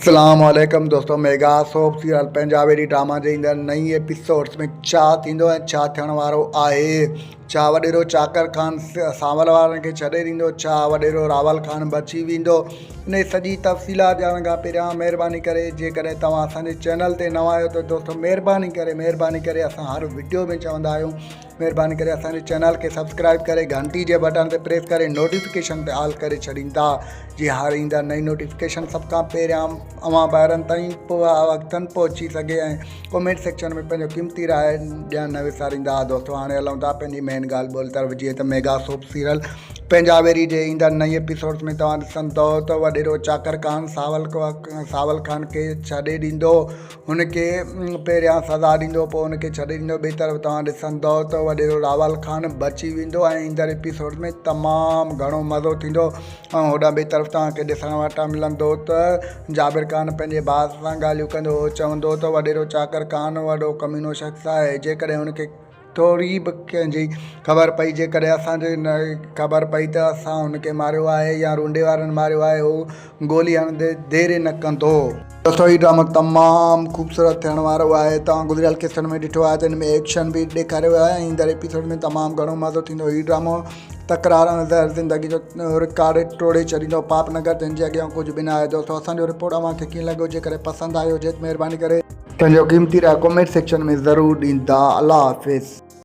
اسلام عليڪم دوستو ميگا سوپ سيريل پنهنجا ويري ڊراما جي ايندڙ نئين ايپيسوڊز ۾ ڇا ٿيندو ۽ ڇا ٿيڻ وارو آهي ڇا وڏيرو چاڪر خان سانول وارن کي ڇڏي ڏيندو ڇا وڏيرو راول خان بچي ويندو ان سڄي تفصيلات ڄاڻڻ کان پهريان مهرباني ڪري جيڪڏهن توهان اسان جي چينل تي نوان آهيو ته دوستو مهرباني ڪري مهرباني ڪري اسان هر وڊيو ۾ چوندا آهيون مهرباني ڪري اسان جي چينل کي سبسڪرائب ڪري گهنٽي جي بٽڻ تي پريس ڪري نوٽيفڪيشن تي آل ڪري ڇڏيندا جي هر ايندڙ نئين نوٽيفڪيشن سڀ کان پهريان اوهان ڀائرن تائين وقتن پهچي سگهي ۽ ڪمينٽ سيڪشن ۾ پنهنجو قيمتي راء ڏيڻ نه وساريندا دوستو هاڻي هلون ٿا پنهنجي مين ڳالهه ٻولهه طرف جيئن ته ميگا سوپ سيريل پنهنجا ويري جي ايندڙ نئين ايپيسوڊز ۾ توهان ڏسندو ته وڏيرو چاڪر خان ساول ساول خان کي ڇڏي ڏيندو هن کي پهريان سزا ڏيندو پوء هن کي ڇڏي ڏيندو ٻئي طرف توهان ڏسندؤ ته وڏيرو راول خان بچي ويندو ۽ ايندڙ ايپيسوڊ ۾ تمام گهڻو مزو ٿيندو ۽ هوڏانهن ٻئي طرف توهان کي ڏسڻ وٽان ملندو ته جابر خان پنهنجي ڀاء سان ڳالهيون ڪندو هو چوندو ته وڏيرو چاڪر خان وڏو ڪمينو شخص آهي جيڪڏهن هن کي ٿوري به ڪنهن جي خبر پئي جيڪڏهن اسان جي خبر پئي ته اسان هن کي ماريو آهي يا رونڊي وارن ماريو آهي هو گولي هڻندي دير ئي نه ڪندو. دوستو هي ڊرامو تمام خوبصورت ٿيڻ وارو آهي توهان گذريل قسطن ۾ ڏٺو آهي ته هن ۾ ايڪشن به ڏيکاريو ويو آهي ۽ ايندڙ ايپيسوڊ ۾ تمام گهڻو مزو ٿيندو هي ڊرامو تڪرار ۽ زهر زندگي جو رڪارڊ ٽوڙي ڇڏيندو پاپ نگر جن جي اڳيان ڪجهه به نه آهي دوستو اسان جو رپورٽ اوهان کي ڪيئن لڳو جيڪڏهن پسند آيو هجي ته مهرباني ڪري پنهنجو قيمتي راء ڪمينٽ سيڪشن ۾ ضرور ڏيندا الله حافظ.